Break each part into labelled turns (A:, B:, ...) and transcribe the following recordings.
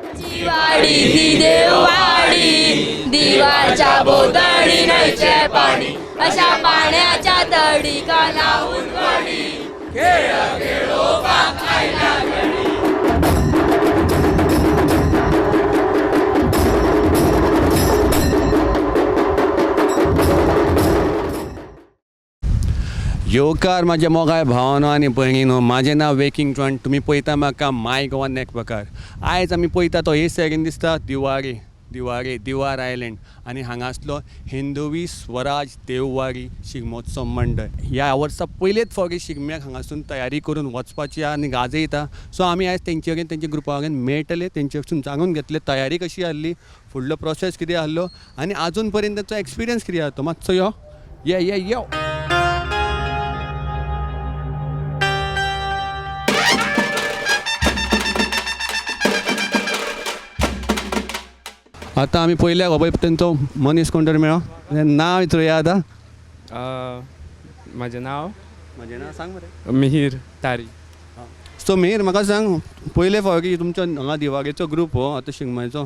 A: वाडी ती देववाडी, दिवाच्या भोवतणी न्हंयचे पाणी, अशा पाण्याच्या तडीका लावून वाडी. खेळ खेळोपाक आयला गडी.
B: येवकार म्हाज्या मोगाय भावानो आनी भयणीनो, म्हाजें नांव वेकिंग जॉन. तुमी पळयता म्हाका माय गोवा नेटवर्कार. आयज आमी पळयता तो हे सायडीन दिसता दिवारी, दिवारी दिवार आयलँड आनी हांगासलो हिंदवी स्वराज देववारी शिगमोत्सव मंडळ ह्या वर्सा पयलेच फावटी शिगम्याक हांगासून तयारी करून वचपाची आनी गाजयता. सो आमी आयज तेंचे कडेन, तेंच्या ग्रुपा कडेन मेळटले, तेंचे कडसून जाणून घेतले तयारी कशी आहली, फुडलो प्रोसेस कितें आहलो आनी आजून पर्यंत तांचो एक्सपिरियन्स कितें आहा तो. मातसो यो ये ये यो. आतां आमी पयल्या हो पळय तेंचो मनीस कोण तरी मेळ्ळो, नांव विचारुया आतां.
C: म्हाजें नांव
B: म्हाजें नांव सांग मरे.
C: मिहीर तारी.
B: सो मिहीर, म्हाका सांग, पयले फावटी तुमच्या हांगा दिवागेचो ग्रूप हो आतां शिगम्याचो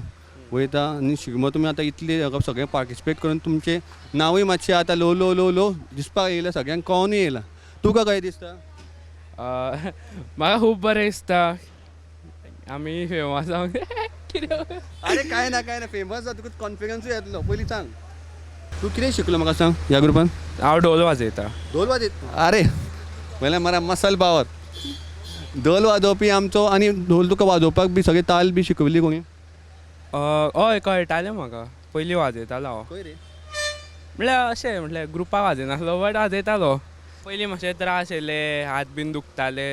B: वयता आनी शिगमो तुमी आतां इतले हांगा सगळें पार्टिसिपेट करून तुमचें नांवूय मातशें आतां ल्हव ल्हव ल्हव ल्हव दिसपाक येयलां, सगळ्यांक कळोनूय येयलां. तुका कशें दिसता?
C: म्हाका खूब बरें दिसता, आमी फेमस जावंक.
B: अरे काय ना काय ना, फेमस जाता तुका कॉन्फिडन्सूय येतलो. पयलीं सांग, तूं कितें शिकलो म्हाका सांग ह्या ग्रुपान?
C: हांव ढोल वाजयता.
B: ढोल वाजयत? अरे पयलें मरे मसल पावर ढोल वाजोवपी आमचो. आनी ढोल तुका वाजोवपाक बी सगळे ताल बी शिकवली कोणी?
C: हय, कळटालें म्हाका, पयलीं वाजयतालो हांव.
B: खंय रे?
C: म्हळ्यार अशें म्हटल्यार ग्रुपा वाजयनासलो, बट वाजयतालो. पयलीं मातशे त्रास येयले, हात बीन दुखताले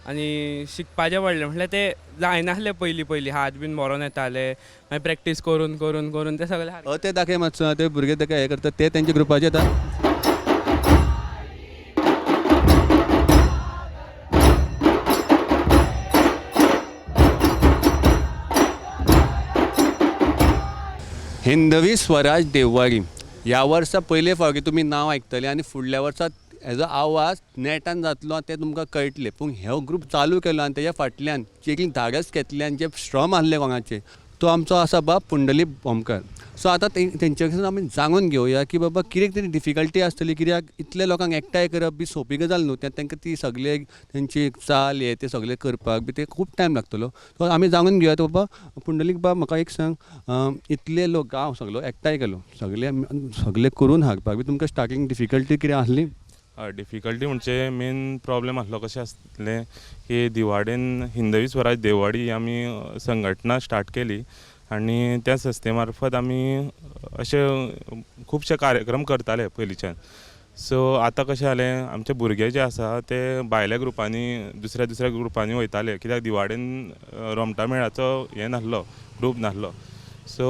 C: आनी शिकपाचें पडलें. म्हटल्यार ते जायनासलें पयलीं पयलीं, हात बीन भरोन येताले. मागीर प्रॅक्टीस करून करून करून ते सगळे.
B: हय, ते दाखय मातसो, ते भुरगे ताका हें करतात ते तेंच्या ग्रुपाचे येता. हिंदवी स्वराज देववारी ह्या वर्सा पयले फावटी तुमी नांव आयकतले आनी फुडल्या वर्सा हेजो आवाज नेटान जातलो तें तुमकां कळटलें. पूण हो ग्रूप चालू केलो आनी तेज्या फाटल्यान जे धाडस घेतलें आनी जे श्रम आहले कोणाचे, तो आमचो आसा बाब पुंडलीक भोमकर. सो आतां तेंचे कडसून आमी जाणून घेवया की बाबा कितें तरी डिफिकल्टी आसतली, कित्याक इतले लोकांक एकठांय करप बी सोंपी गजाल न्हू. तांकां ती सगळे तेंची चाल हे ते सगळें करपाक बी ते खूब टायम लागतलो. सो आमी जाणून घेवया. तो बाबा पुंडलीक बाब, म्हाका एक सांग, इतले लोक गांव सगलो एकठांय केलो, सगळे सगळे करून हाडपाक बी तुमकां स्टार्टींग डिफिकल्टी कितें आसली?
D: डिफिकल्टी म्हणजे मेन प्रॉब्लेम आसलो कशें आसलें की दिवाडेन हिंदवी स्वराज देववाडी आमी संघटना स्टार्ट केली आनी त्या संस्थे मार्फत आमी अशे खुबशे कार्यक्रम करताले पयलींच्यान. सो आतां कशें जालें, आमचे भुरगे जे आसा ते भायल्या ग्रुपांनी, दुसऱ्या दुसऱ्या ग्रुपांनी वयताले, कित्याक दिवाडेन रोमटा मेळाचो हें नासलो, ग्रूप नासलो. सो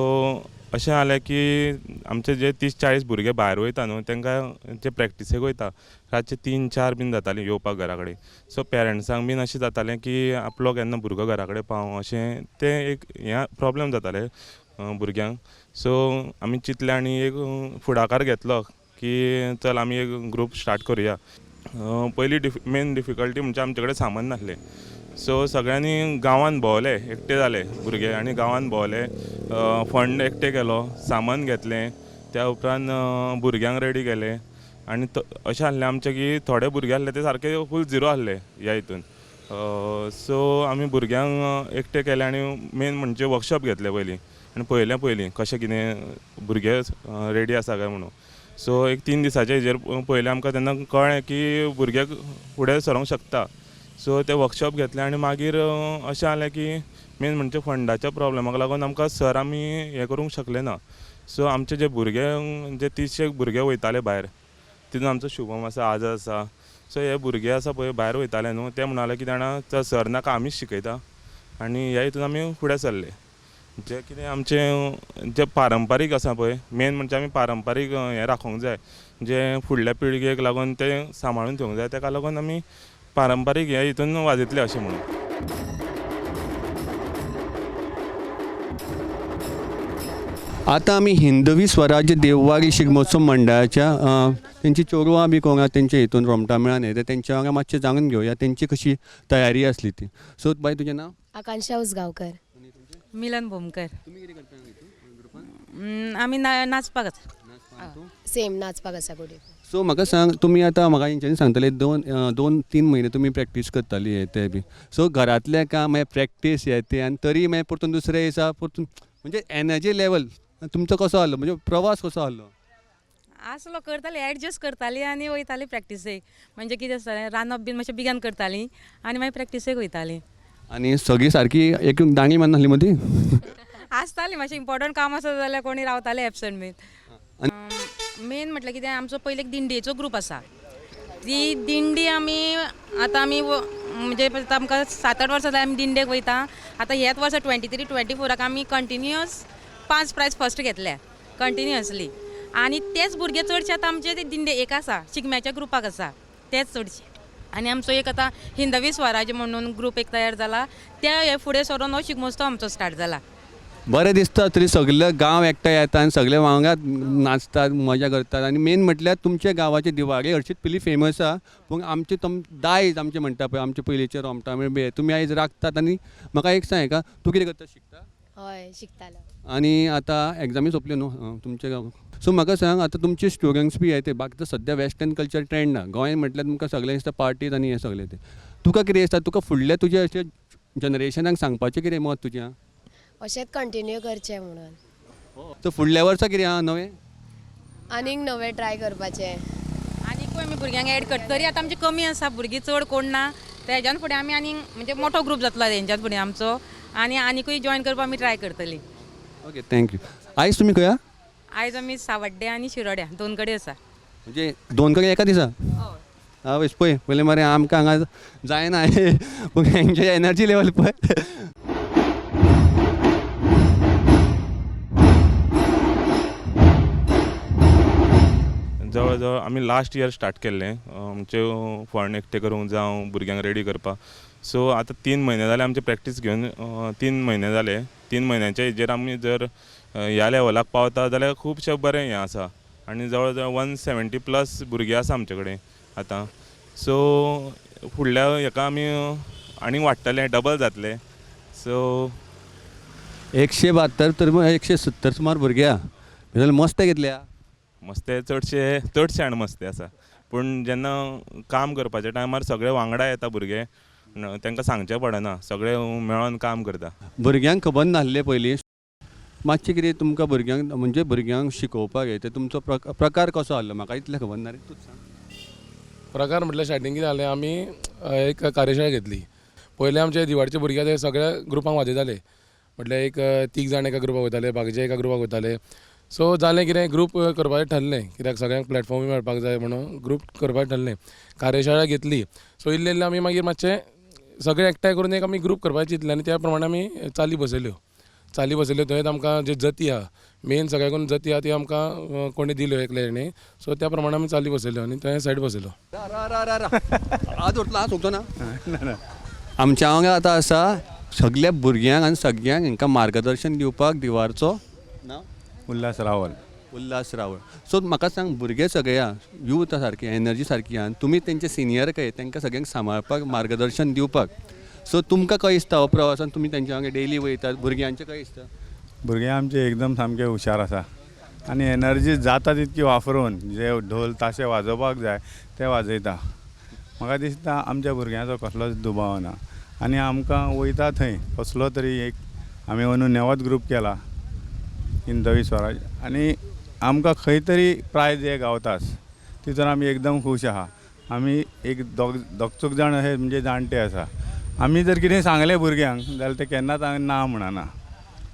D: अशें जालें की आमचे जे 30-40 भुरगे भायर वयता न्हू, तांकां जे प्रॅक्टिसेक वयता रातचे 3-4 बीन जातालीं येवपाक घरा कडेन. सो पेरंट्सांक बीन अशें जातालें की आपलो केन्ना भुरगो घरा कडेन पावूं, अशें तें एक हें प्रॉब्लम जातालें भुरग्यांक. सो आमी चिंतलें आनी एक फुडाकार घेतलो की चल आमी एक ग्रूप स्टार्ट करुया. पयली मेन डिफिकल्टी म्हणजे आमचे कडेन सामान नासलें. सो सगळ्यांनी गांवांत भोंवले, एकटे जाले भुरगे आनी गांवांत भोंवले, फंड एकटे केलो, सामान घेतलें. त्या उपरांत भुरग्यांक रेडी केले आनी अशें आहलें आमचें की थोडे भुरगे आहले ते सारके फूल झिरो आहले ह्या हितून. सो आमी भुरग्यांक एकटे केले आनी मेन म्हणजे वर्कशॉप घेतले पयलीं आनी पळयलें पयलीं कशें कितें भुरगे रेडी आसा काय म्हणून. सो एक 3 दिसाचे हेजेर पळयलें आमकां, तेन्ना कळ्ळें की भुरगे फुडें सरोंक शकता. सो ते वर्कशॉप घेतले आनी मागीर अशें जालें की मेन म्हणजे फंडाच्या प्रॉब्लमाक लागून आमकां सर आमी हें करूंक शकले ना. सो आमचे जे भुरगे जे 30 भुरगे वयताले भायर, तितून आमचो शुभम आसा, आझाद आसा. सो हे भुरगे आसा पळय भायर वयताले न्हू, ते म्हणाले की जाणा चल सर नाका आमीच शिकयता आनी ह्या हितून आमी फुडें सरले. जे कितें आमचें जे पारंपारीक आसा पळय, मेन म्हणजे आमी पारंपारीक हें राखोंक जाय, जे फुडल्या पिळगेक लागून तें सांबाळून ठेवंक जाय, तेका लागून आमी पारंपारीक हे हितून वाजयतले अशें म्हणून.
B: आतां आमी हिंदवी स्वराज्य देववारी शिगमोत्सव मंडळाच्या तेंची चेडवां बी कोण आहा तेंच्या हितून रोमटा मेळान येता, तेंच्या वांगडा मातशें जाणून घेवया तेंची कशी तयारी आसली ती. सो बाय, तुजें नांव?
A: आकांक्षा उसगांवकर.
E: मिलन भोमकर.
B: तुमी कितें करता हितून ग्रुपान?
E: आमी ना नाचपाक आसा.
F: सेम, नाचपाक आसा कुडीन.
B: सो म्हाका सांग, तुमी आतां म्हाका हेंच्यांनी सांगतले दोन दोन तीन म्हयने तुमी प्रॅक्टीस करताली हें तें बी. सो घरांतलें काम, मागीर प्रॅक्टीस हें तें, आनी तरी मागीर परतून दुसरे दिसा परतून, म्हणजे एनर्जी लेवल तुमचो कसो आहलो, म्हणजे प्रवास कसो आहलो?
E: आसलो, करताली, एडजस्ट करताली आनी वयताली प्रॅक्टिसेक. म्हणजे कितें आसतालें, रांदप बीन मातशें बेगीन करताली आनी मागीर प्रॅक्टिसेक वयताली.
B: आनी सगळीं सारकी एक दांडी मारनासली मदीं?
E: आसताली, मातशें इम्पॉर्टंट काम आसा जाल्यार कोणी रावताले एबसंट बीन. मेन म्हटल्यार कितें, आमचो पयलीं एक दिंडेचो ग्रूप आसा. ती दिंडी आमी आतां आमी म्हणजे आमकां 7-8 वर्सां जालीं आमी दिंडेक वयता. आतां ह्याच वर्सा 23 24 आमी कंटिन्युअस 5 प्रायज फर्स्ट घेतल्या कंटिन्युअसली. आनी तेच भुरगे चडशे आतां आमचे ते दिंडे एक आसा, शिगम्याच्या ग्रुपाक आसा तेच चडशे. आनी आमचो एक आतां हिंदवी स्वराज्य म्हणून ग्रूप एक तयार जाला, त्या हे फुडें सरोन हो शिगमोत्सव आमचो स्टार्ट जाला.
B: बरें दिसता तरी सगळे गांव एकठांय येता आनी सगळे वांगडा नाचतात, मजा करतात. आनी मेन म्हटल्यार तुमच्या गांवाची दिवाळी हरशींच पयलीं फेमस आहा, पूण आमचे तम दायज आमचें म्हणटा पळय, आमचे पयलींचे रोमटामेळ बी तुमी आयज राखतात. आनी म्हाका एक सांग, हाका तूं कितें करता, शिकता?
F: हय, शिकतालो.
B: आनी आतां एग्जामी सोंपल्यो न्हू तुमच्या गांवाक. सो म्हाका सांग, आतां तुमचे स्टुडंट्स बी हे ते बाकी तर सद्या वेस्टर्न कल्चर ट्रेंड ना गोंयान, म्हटल्यार तुमकां सगळें दिसता पार्टीज आनी हें सगळें तें. तुका कितें दिसता, तुका फुडल्या तुज्या अशें जनरेशनाक सांगपाचें कितें मत तुजें?
F: अशेंच कंटिन्यू करचें म्हणून.
B: सो फुडल्या वर्सा कितें आहा नवें?
F: आनीक नवें ट्राय करपाचें.
E: आनीकूय आमी भुरग्यांक एड करता, तरी आतां आमची कमी आसा भुरगीं, चड कोण ना. तेज्यान फुडें आमी आनीक म्हणजे मोठो ग्रूप जातलो तेंच्यान फुडें आमचो, आनी आनीकूय जॉयन करपाक आमी ट्राय करतली.
B: Okay, thank you. आयज तुमी खंय आहा?
E: आयज आमी सावड्डे आनी शिरोड्या दोन कडेन आसा.
B: म्हणजे दोन कडेन एका दिसा? हय. पळय पयलीं मरे आमकां हांगा जायना, पूण हेंचे एनर्जी लेवल पळय.
D: जवळ जवळ आमी लास्ट इयर स्टार्ट केल्लें आमचे फंड एकटे करूंक जावं भुरग्यांक रेडी करपाक. सो आतां 3 म्हयने जाले आमचे प्रॅक्टीस घेवन, 3 म्हयने जाले. 3 म्हयन्याच्या हेजेर आमी जर ह्या लेवलाक पावता जाल्यार खुबशें बरें हें आसा. आनी जवळ जवळ 170 प्लस भुरगे आसा आमचे कडेन आतां. सो फुडल्या हेका आमी आनीक वाडटले, डबल जातले. सो
B: 172 तर 170 सुमार भुरगे आहा, जाल्यार मस्त घेतल्या.
D: मस्ते चडशे चडशे जाण मस्ते आसा, पूण जेन्ना काम करपाच्या टायमार सगळे वांगडा येता भुरगे, तांकां सांगचें पडना, सगळे मेळोन काम करता.
B: भुरग्यांक खबर नासलें पयलीं मातशें कितें तुमकां भुरग्यांक, म्हणजे भुरग्यांक शिकोवपाक हें तें तुमचो प्रकार कसो आहलो म्हाका इतलें खबर ना रे, तूंच सांग.
G: प्रकार म्हटल्यार स्टार्टींग कितें जालें, आमी एक कार्यशाळा घेतली. पयलें आमचे दिवाडचे भुरगे ते सगळ्या ग्रुपांक वाजयताले, म्हटल्यार एक 3 जाण एका ग्रुपाक वयताले, बाकीचे एका ग्रुपाक वयताले. सो जालें कितें, ग्रूप करपाचें ठरलें, कित्याक सगळ्यांक प्लॅटफॉर्मूय मेळपाक जाय म्हणून ग्रूप करपाचें ठरलें. कार्यशाळा घेतली. सो इल्लें इल्लें आमी मागीर मातशें सगळें एकठांय करून एक आमी ग्रूप करपाचें चिंतलें आनी त्या प्रमाणे आमी चाली बसयल्यो. चाली बसयल्यो थंयच आमकां जे जती आहा, मेन सगळ्याकून जती आहा ती आमकां कोणी दिल्यो एकल्या हेणी. सो त्या प्रमाणे आमी चाली बसयल्यो आनी थंय सायड बसयलो.
B: रा रा रा रा आज उरतलो, आज सोंपचो ना. आमच्या वांगडा आतां आसा सगल्या भुरग्यांक आनी सगळ्यांक हांकां मार्गदर्शन दिवपाक दिवारचो नांव
H: उल्हास रावल.
B: उल्हास रावळ. सो म्हाका सांग, भुरगे सगळे आहा, यूथ सारकी, एनर्जी सारकी आहा, तुमी तेंचे सिनियर कहे तांकां सगळ्यांक सांबाळपाक मार्गदर्शन दिवपाक, सो तुमकां कशें दिसता हो प्रवासान तुमी तेंच्या वांगडा डेली वयतात, भुरग्यांचें कशें दिसता?
H: भुरगे आमचे एकदम सामके हुशार आसा आनी एनर्जी जाता तितकी वापरून जे ढोल ताशे वाजोवपाक जाय ते वाजयता. म्हाका दिसता आमच्या भुरग्यांचो कसलोच दुबाव ना आनी आमकां वयता थंय कसलो तरी एक आमी अंदू नवोच ग्रूप केला हिंदवी स्वराज, आनी आमकां खंय तरी प्रायज हे गावताच, तितून आमी एकदम खूश आहा. आमी एक दोग जाण अशे म्हणजे जाणटे आसा, आमी जर कितें सांगलें भुरग्यांक जाल्यार ते केन्नाच ना म्हणना.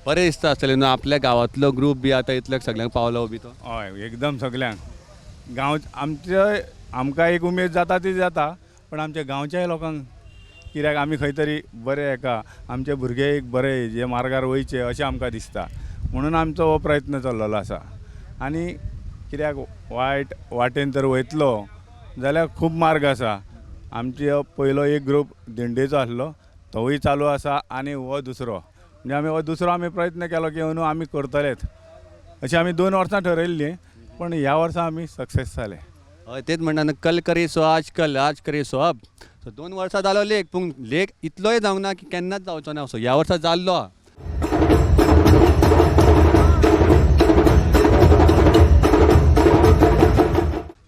B: बरें दिसता आसतलें न्हू आपल्या गांवांतलो ग्रूप बी आतां इतल्या सगळ्यांक पावलो बी तो?
H: हय, एकदम सगल्यांक गांव आमचे, आमकां एक उमेद जाता ती जाता, पण आमच्या गांवच्याय लोकांक, कित्याक आमी खंय तरी बरें एका आमचे भुरगे एक बरे जे मार्गार वयचे अशें आमकां दिसता, म्हणून आमचो हो प्रयत्न चल्लेलो आसा. आनी कित्याक वायट वाटेन तर वयतलो जाल्यार खूब मार्ग आसा. आमचो पयलो एक ग्रूप दिंडेचो आसलो तोवूय चालू आसा आनी हो दुसरो, म्हणजे आमी हो दुसरो आमी प्रयत्न केलो की अंदू आमी करतलेच अशें आमी 2 वर्सां ठरयल्लीं, पूण ह्या वर्सा आमी सक्सेस जाले.
B: हय, तेच म्हणटा न्हू, कल करे सो आज, कल आज करे सो अब. सो 2 वर्सां जालो लेख, पूण लेख इतलोय जावंक ना की केन्नाच जावचो ना, सो ह्या वर्सा जाल्लो आहा.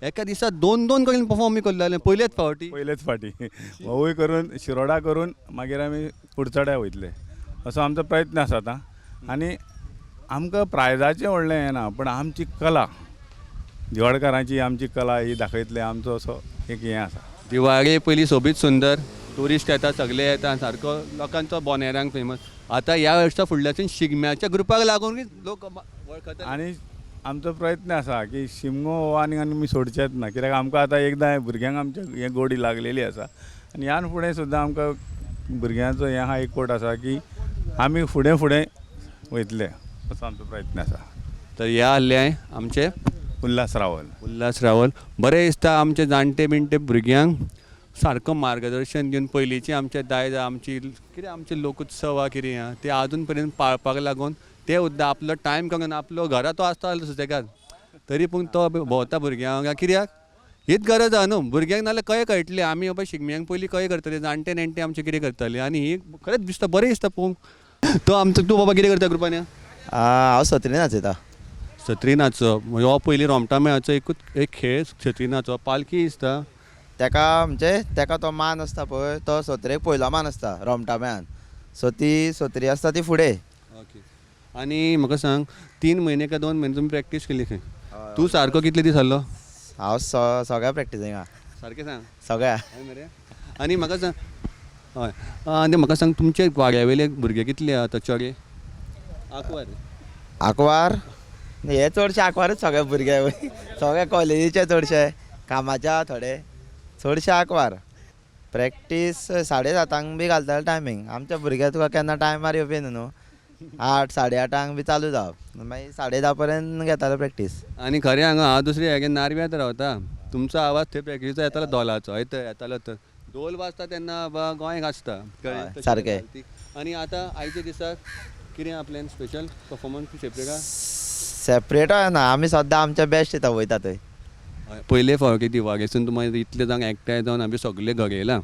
B: एका दिसा दोन दोन कडेन परफॉर्म करलेले पयलेच फावटी.
H: पयलेच फावटी होवूय करून शिरोडा करून मागीर आमी कुडचड्या वयतले असो आमचो प्रयत्न आसा आतां. आनी आमकां प्रायजाचें व्हडलें हें ना, पूण आमची कला दिवाडकारांची आमची कला ही दाखयतले आमचो असो एक हें आसा.
B: दिवाळे पयलीं सोबीत सुंदर ट्युरिस्ट येता, सगळे येता, सारको लोकांचो बोनेरांक फेमस. आतां ह्या वर्सा फुडल्याच्यान शिगम्याच्या ग्रुपाक लागून लोक वळखता.
H: आनी आमचो प्रयत्न आसा की शिमगो हो आनी आमी सोडचेच ना, कित्याक आमकां आतां एकदां भुरग्यांक आमच्या हें गोडी लागलेली आसा आनी ह्यान फुडें सुद्दां आमकां भुरग्यांचो हें आहा एकवट आसा की आमी फुडें फुडें वयतले असो आमचो प्रयत्न आसा.
B: तर ह्या आहले आमचे
H: उल्हास रावल.
B: उल्हास रावल. बरें दिसता आमचे जाणटे बिणटे भुरग्यांक सारको मार्गदर्शन दिवन पयलींचे आमचे दायज आमची कितें आमचे लोकोत्सव आहा कितें आहा ते आजून पर्यंत पाळपाक लागून ते सुद्दां आपलो टायम काडून आपलो घरा तो आसता सुसेगाद तरी पूण तो भोंवता भुरग्यांक, कित्याक हीच गरज आहा न्हू भुरग्यांक, नाल्यार कशें कळटलें आमी बाबा शिगम्यांक पयलीं कशें करतले, जाणटे नेणटे आमचे कितें करताले. आनी ही खरेंच दिसता बरें दिसता पळोवंक. तो आमचो तूं बाबा कितें करता ग्रुपान?
I: हांव सत्री नाचयता.
B: सत्री नाचप हो पयलीं रोमटा मेळाचो एकूच एक खेळ, सत्री नाचप पालखी दिसता
I: तेका म्हणजे तेका तो मान आसता पळय, तो सत्रेक पयलो मान आसता रोमटा मेळान, सो ती सत्री आसता ती फुडें.
B: ओके. आनी म्हाका सांग, 3 म्हयने काय 2 म्हयने तुमी प्रॅक्टीस केली खंय? तूं सारको कितले दीस आहलो?
I: हांव सगळ्या प्रॅक्टिसींगा.
B: सारकें सांग.
I: सगळ्या.
B: हय मरे. आनी म्हाका सांग, हय आनी म्हाका सांग तुमचे वाड्या वयले भुरगे कितले आतां चोडे? आंकवार.
I: आंकवार हे चडशे आंकवारच सगळे भुरगे, सगळे कॉलेजीचे चडशे, कामाच्या थोडे, चडशे आंकवार. प्रॅक्टीस 7:30 बी घालताले टायमींग. आमच्या भुरगे तुका केन्ना टायमार येवपी न्हू, 8 8:30 बी चालू जावप, मागीर 10:30 पर्यंत घेताले प्रॅक्टीस.
B: आनी खरें हांगा हांव दुसरे हेगे नारव्यांत रावता, तुमचो आवाज थंय प्रॅक्टिसा येतालो धोलाचो, हय थंय येतालो तर धोल वाजता तेन्ना बाबा गोंय गाजता. कळ्ळें?
I: सारकें.
B: आनी आतां आयच्या दिसाक कितें आपल्यान स्पेशल परफॉर्मन्स सेपरेट आहा?
I: सेपरेट ना, आमी सद्दां आमचे बेस्ट दिता वयता थंय.
B: पयले फावटी दिवागेसून तुमकां इतले जावन एकठांय जावन आमी सगळे घडयलां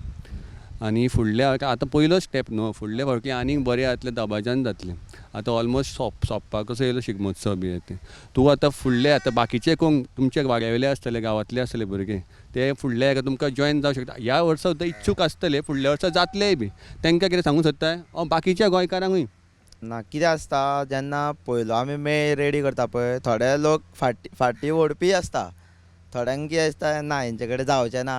B: आनी फुडल्या आतां पयलो स्टेप न्हू, फुडले फावटी आनीक बरें जातलें, दबाज्यान जातलें. आतां ऑलमोस्ट सोंपपाक कसो येयलो शिगमोत्सव बी तें. तूं आतां फुडले आतां बाकीचे कोण तुमचे वाड्यावयले आसतले, गांवांतले आसतले भुरगे, ते फुडले हेका तुमकां जॉयन जावंक शकता. ह्या वर्सा सुद्दां इच्छूक आसतले, फुडल्या वर्सा जातलेय बी, तांकां कितें सांगूंक सोदताय बाकीच्या गोंयकारांकूय?
I: ना, कितें आसता जेन्ना पयलो आमी मेळ रेडी करता पळय, थोडे लोक फाटी ओडपी आसता, थोड्यांक कितें दिसता ना हेंचे कडेन जावचें ना,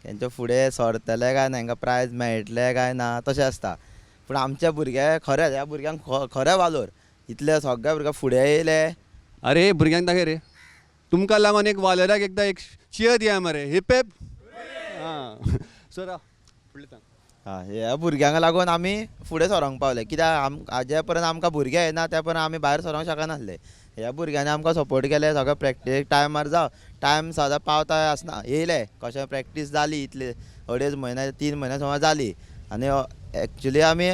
I: हेंचे फुडें सरतले काय ना, हेंकां प्रायज मेळटलें काय ना, तशें आसता. पूण आमचे भुरगे खरेंच ह्या भुरग्यांक खरें वालोर, इतले सगळे भुरगे फुडें येयले.
B: अरे भुरग्यांक दाखय रे, तुमकां लागून एक वालोराक एकदां एक चियर दिया मरे, हिप हिप. आं सर फुडलें सांग.
I: आं, ह्या भुरग्यांक लागून आमी फुडें सरोंक पावले, कित्याक जे पर्यंत आमकां भुरगे येना त्या पर्यंत आमी भायर सरोंक शकनासले. ह्या भुरग्यांनी आमकां सपोर्ट केले, सगळे प्रॅक्टीस टायमार जावं, टायम सदां पावता आसना, येयले कशें प्रॅक्टीस जाली इतले 2.5 म्हयने 3 म्हयने सुमार जाली. आनी एक्चुली आमी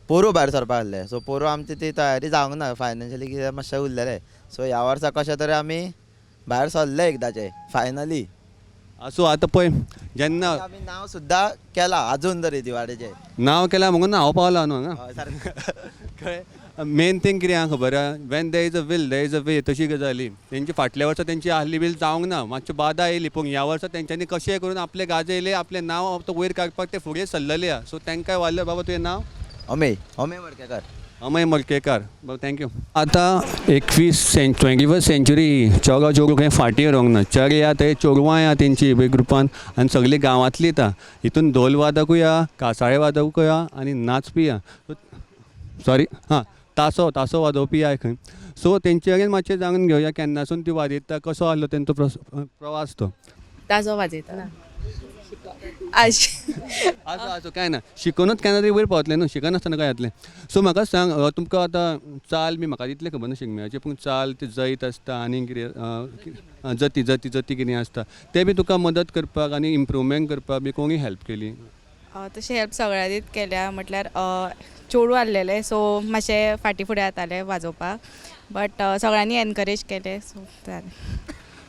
I: पोरूं भायर सरपाक आसले, सो पोरूं आमची ती तयारी जावंक ना, फायनान्शियली कितें मातशें उरलेलें. सो ह्या वर्सा कशें तरी आमी भायर सरले एकदांचे फायनली.
B: आसूं, आतां पळय जेन्ना
I: आमी नांव सुद्दां केलां आजून तरी दिवाडेचें
B: नांव केलां म्हणून हांव पावलां न्हू हांगा. कळ्ळें? मेन थींग कितें आहा खबर आहा, when there is a will there is a way, तशी गजाली. तेंची फाटल्या वर्सा तेंची आहली बील जावंक ना, मातशी बादा येयली, पूण ह्या वर्सा तेंच्यांनी कशें करून आपलें गाजयलें, आपलें नांव वयर काडपाक ते फुडें सरलेले आहा. सो तेंकां वाडलें बाबा तुजें नांव?
I: अमेय, अमेय मडकेकार.
B: अमेय मडकेकार, बरें thank you. आतां 21st century चलो चेडूं खंय फाटीं उरोंक ना, चले आहा ते चेडवांय आहा तेंची ग्रुपान आनी सगळीं गांवांतलीं येता. हितून धोल वादकूय आहा, कासाळे वादकूय आहा आनी नाचपी आहा, सॉरी हां तासो तासो वाजोवपी आहा खंय. सो तेंचे कडेन मातशें जाणून घेवया केन्नासून ती वाजयता, कसो आहलो तेंचो प्रवास तो.
A: तासो वाजयता
B: आसूं आसूं कांय ना, शिकोनूच केन्ना तरी वयर पावतलें न्हू, शिकनासतना काय जातलें. सो म्हाका सांग, तुमकां आतां चाल बी म्हाका तितलें खबर ना शिगम्याचें, पूण चाल ती जैत आसता आनी कितें जती जती जती कितें आसता तें बी तुका मदत करपाक आनी इम्प्रूवमेंट करपाक बी कोणी हेल्प केली?
A: तशें हेल्प सगळ्यांनीच केल्या, म्हटल्यार चेडूं आहलेलें सो मातशें फाटीं फुडें जातालें वाजोवपाक, बट सगळ्यांनी एनकरेज केलें सो जालें.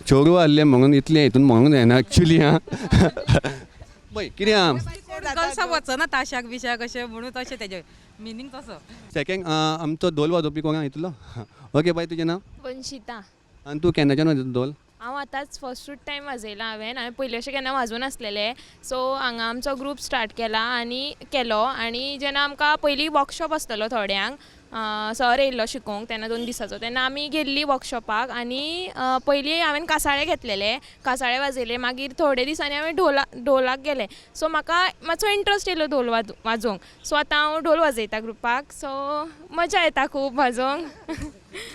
B: चेडूं आहलें म्हणून इतलें हितून म्हणूंक जायना एक्चुली. आं पळय कितें आहा,
E: गर्ल्साक वचना ताशाक बिशाक अशें म्हणून तशें तेजें मिनींग तसो.
B: सेकेंड आमचो धोल वाजोवपी कोण आहा हितूंतलो? ओके बाय, तुजें नांव?
J: वंशिता.
B: आनी तूं केन्नाच्यान वाजयता धोल?
J: हांव आतांच फस्टूच टायम वाजयलां हांवें. हांवें पयलीं अशें केन्ना वाजोवं नासलेलें. सो हांगा आमचो ग्रूप स्टार्ट केला आनी केलो आनी जेन्ना आमकां पयलीं वर्कशॉप आसतलो थोड्यांक, सर येयल्लो शिकोवंक तेन्ना 2 दिसाचो, तेन्ना आमी गेल्लीं वर्कशॉपाक आनी पयलीं हांवें कासाळे घेतलेले, कासाळे वाजयले. मागीर थोडे दिसांनी हांवें ढोलाक गेलें. सो म्हाका मातसो इंट्रस्ट येयलो ढोल वाजोवंक. सो आतां हांव ढोल वाजयता ग्रुपाक. सो मजा येता खूब वाजोवंक,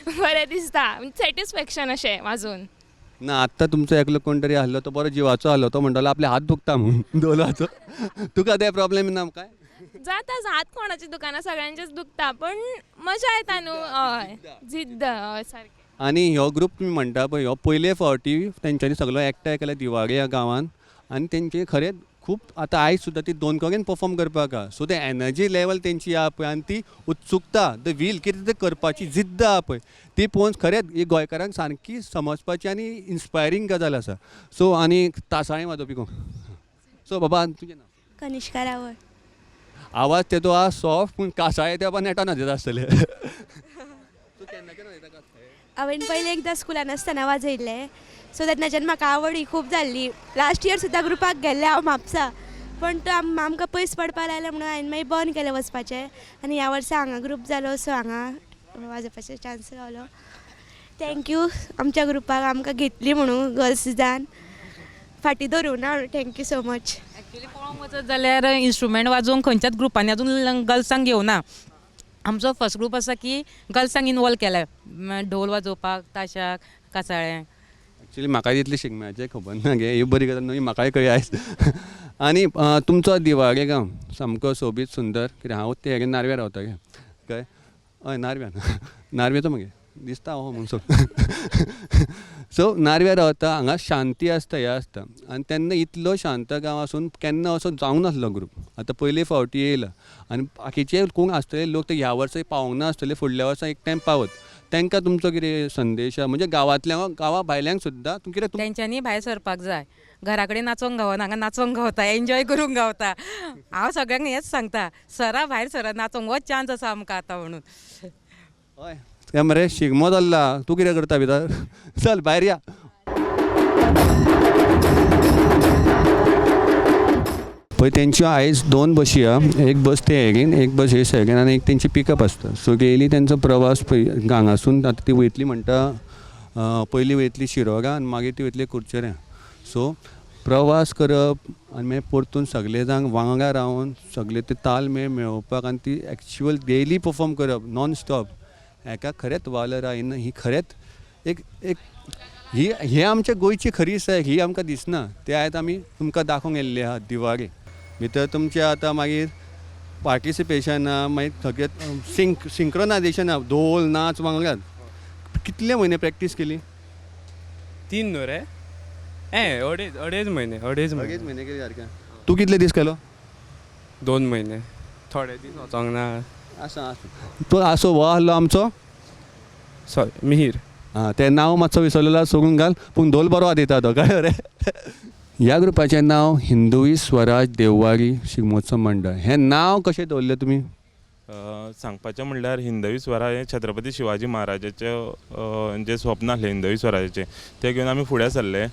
J: बरें दिसता, सॅटिस्फॅक्शन अशें वाजोवन.
B: ना आत्तां तुमचो एकलो कोण तरी आहलो तो बरो जिवाचो आहलो, तो म्हणटालो आपले हात दुखता म्हणून धोलाचो. तुका ते प्रॉब्लेम ना काय?
J: जाता, हात कोणाचे दुखना, सगळ्यांचेच दुखता, पण मजा येता न्हू. हय, जिद्द, हय सारकें.
B: आनी हो ग्रूप तुमी म्हणटा पळय, हो पयले फावटी तेंच्यांनी सगलो एकठांय केला दिवाडे ह्या गांवान आनी तेंचे खरेंच खूब आतां आयज सुद्दां ती 2 कडेन परफॉर्म करपाक आहा. सो ते एनर्जी लेवल तेंची आहा पळय आनी ती उत्सुकता, the wheel कितें तें करपाची जिद्द आहा पळय, ती पळोवन खरेंच ही गोंयकारांक सारकी समजपाची आनी इन्स्पायरींग गजाल आसा. सो आनी तासाळें वाजोवपी कोण? सो बाबा तुजें नांव?
K: कनिष्का रावळ.
B: आवाज तेजो आहा सॉफ्ट, पूण कासाळें ते बाबा नेटान वाजयता आसतलें.
K: हांवें पयलें एकदां स्कुलान आसतना वाजयल्लें. सो तेन्नाच्यान म्हाका आवड ही खूब जाल्ली. लास्ट इयर सुद्दां ग्रुपाक गेल्लें हांव म्हापसा, पण तो आमकां पयस पडपाक लागलें म्हणून हांवें मागीर बंद केलें वचपाचें. आनी ह्या वर्सा हांगा ग्रूप जालो, सो हांगा वाजोवपाचो चान्स गावलो. Thank you आमच्या ग्रुपाक आमकां घेतली म्हणून गर्ल्सान फाटीं धरूं ना. Thank you so much.
E: Actually पळोवंक वचत जाल्यार इन्स्ट्रुमेंट वाजोवंक खंयच्याच ग्रुपांनी अजून गर्ल्सांक घेवना. आमचो फर्स्ट ग्रूप आसा की गर्ल्सांक इनवॉल्व केला ढोल वाजोवपाक, ताशाक, कासाळ्यांक.
B: एक्चुली म्हाका तितली शिगम्याचें खबर ना गे, ही बरी गजाल न्हय, म्हाकाय कळ्ळी आयज. आनी तुमचो दिवाडे गांव सामको सोबीत सुंदर, कित्याक हांव ते हेगे नारव्यां रावता गे, कळ्ळें? हय नारव्यान, नारव्याचो मगे दिसता हो म्हणून. सो सो नारव्यां रावता, हांगा शांती आसता, हें आसता. आनी तेन्ना इतलो शांत गांव आसून केन्ना असो जावंक नासलो ग्रूप. आतां पयले फावटी येयला आनी बाकीचे कोण आसतले लोक ते ह्या वर्सा पावोंक ना आसतले, फुडल्या वर्सा एक टायम पावत. तांकां तुमचो कितें संदेश आहा, म्हणजे गांवांतल्या गांवा भायल्यांक सुद्दां तुम कितें
E: तेंच्यांनी भायर सरपाक जाय. घरा कडेन नाचोंक गावना, हांगा नाचोंक गावता, एन्जॉय करूंक गावता. हांव सगळ्यांक हेंच सांगता, सरा भायर सरा नाचोंक, हो चान्स आसा आमकां आतां म्हणून.
B: हय काय मरे शिगमो चल्ला, तूं कितें करता भितर, चल भायर या. पळय तेंच्यो आयज 2 बशी आहा, एक बस ते हेगेन, एक बस हे सायडीन आनी एक तेंची पिकअप आसता. सो गेली तेंचो प्रवास पळय हांगासून आतां ती वयतली म्हणटा, पयलीं वयतली शिरोडा आनी मागीर ती वयतली कुडचऱ्यां. सो प्रवास करप आनी मागीर परतून सगळे जाण वांगडा रावन सगळे ते तालमेळ मेळोवपाक आनी ती एक्चुअल डेली परफॉर्म करप नॉन स्टॉप, हेका खरेंच वालोर आयना. ही खरेंच एक एक ही हे आमच्या गोंयची खरी सैग ही आमकां दिसना, ते आयज आमी तुमकां दाखोवंक येयल्ले आहा दिवाडे भितर. तुमचें आतां मागीर पार्टिसिपेशन आहा, मागीर सगळें सिंक्रोनायजेशन आहा, धोल नाच वांगडा. कितले म्हयने प्रॅक्टीस केली?
C: 3 न्हू रे? अडेज अडेज म्हयने, अडेज म्हयने.
B: अडेज म्हयने केली सारकें. तूं कितले दीस केलो?
C: 2 म्हयने, थोडे दीस वचोंक ना.
B: आसा आसा. तूं आसो हो आहलो आमचो
C: सॉरी मिहीर.
B: आं तें नांव मातसो विसरलेलो सोडून घाल, पूण धोल बरो वाजयता तो, कळ्ळें रे. ह्या ग्रुपाचें नांव हिंदुवी स्वराज देववारी शिगमोत्सव मंडळ. हें नांव कशें दवरलें तुमी?
D: सांगपाचें म्हणल्यार हिंदवी स्वराज हें छत्रपती शिवाजी महाराजाचें जें स्वप्न आसलें हिंदवी स्वराजाचें, तें घेवन आमी फुडें सरले.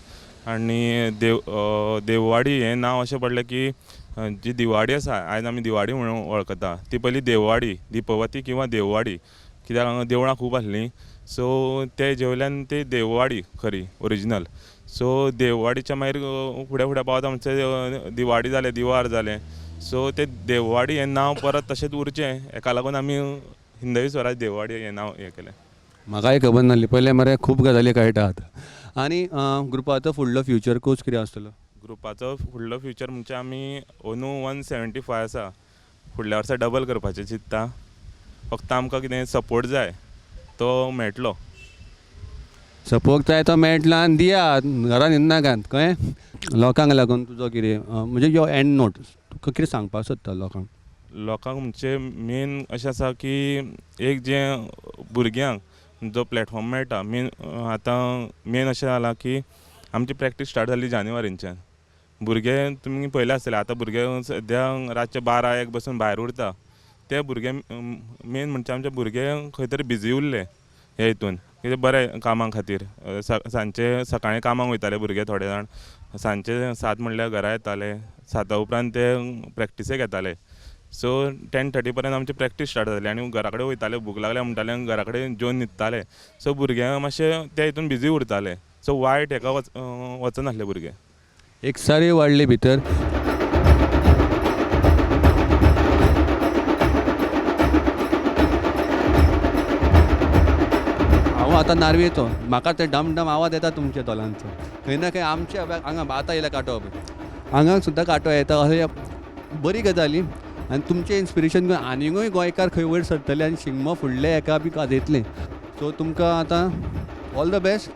D: आनी देववाडी हें नांव अशें पडलें की जी दिवाडी आसा, आयज आमी दिवाडी म्हणून वळखता, ती पयली देववाडी, दीपवती किंवा देववाडी, कित्याक हांगा देवळां खूब आसलीं. सो ते जेवल्यान ती देववाडी खरी ओरिजिनल. सो देववाडीच्या मागीर फुडें फुडें पावता म्हणचे दिवाडी जालें, दिवार जालें. सो ते देववाडी हें नांव परत तशेंच उरचें हेका लागून आमी हिंदवी स्वराज देववाडी हें नांव हें केलें.
B: म्हाकाय खबर नासली, पयलें मरे खूब गजाली कळटा आतां. आनी ग्रुपाचो फुडलो फ्युचर कोच कितें आसतलो?
D: ग्रुपाचो फुडलो फ्युचर म्हणजे आमी अंदू 175 आसा, फुडल्या वर्सा डबल करपाचें चिंत्ता. फक्त आमकां कितें सपोर्ट जाय, तो मेळटलो.
B: सपोर्ट जाय तो मेळटलो आनी दिया, घरान न्हिदनाकात, कळ्ळें? लोकांक लागून तुजो कितें म्हणजे यो एंड नोट, तुका कितें सांगपाक सोदता लोकांक?
D: लोकांक म्हणजे मेन अशें आसा की एक जें भुरग्यांक जो प्लॅटफॉर्म मेळटा, मेन आतां मेन अशें जालां की आमची प्रॅक्टीस स्टार्ट जाली जानेवारीच्यान. भुरगे तुमी पळयले आसतले, आतां भुरगे सद्या रातचे 12-1 बसून भायर उरता. ते भुरगे मेन म्हणजे आमचे भुरगे खंय तरी बिजी उरले, हे हितून कितें बरें कामां खातीर. सांजचे सकाळीं कामाक वयताले भुरगे थोडे जाण, सांजचे 7 म्हणल्यार घरा येताले, 7 उपरांत ते प्रॅक्टिसेक येताले. सो 10:30 पर्यंत आमची प्रॅक्टीस स्टार्ट जाताली आनी घरा कडेन वयताले, भूक लागल्या म्हणटाले आनी घरा कडेन जेवन न्हिदताले. सो भुरग्यांक मातशे ते हितून बिजी उरताले. सो वायट हेका वचनासले भुरगे.
B: एक सारी वाडली भितर. हांव आतां नार्वेचो, म्हाका ते डमडम आवाज येता तुमच्या धोलांचो. खंय ना खंय आमच्या हांगा आतां येयला कांटो, हांगा सुद्दां कांटो येता. अशें बरी गजाली आनी तुमचें इन्स्पिरेशन घेवन आनीकूय गोंयकार खंय वयर सरतले आनी शिगमो फुडले हेका बी गाजयतले. सो तुमकां आतां ऑल the best.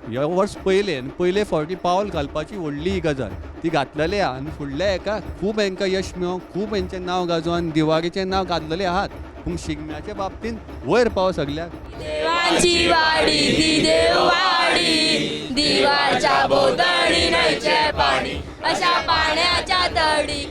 B: हे वर्स पयलें आनी पयले फावटी पावल घालपाची व्हडली ही गजाल ती घातलेली आहा आनी फुडल्या हेका खूब हेंकां यश मेळों, खूब हेंचें नांव गाजोवं आनी दिवाळेचें नांव गाजलेलें आहात, पूण शिगम्याच्या बाबतींत वयर पाव सगल्याक.
J: देवांची वाडी ती देववाडी, दिवाच्या भोंवतणी न्हंयचें पाणी, अशा पाण्याच्या तडी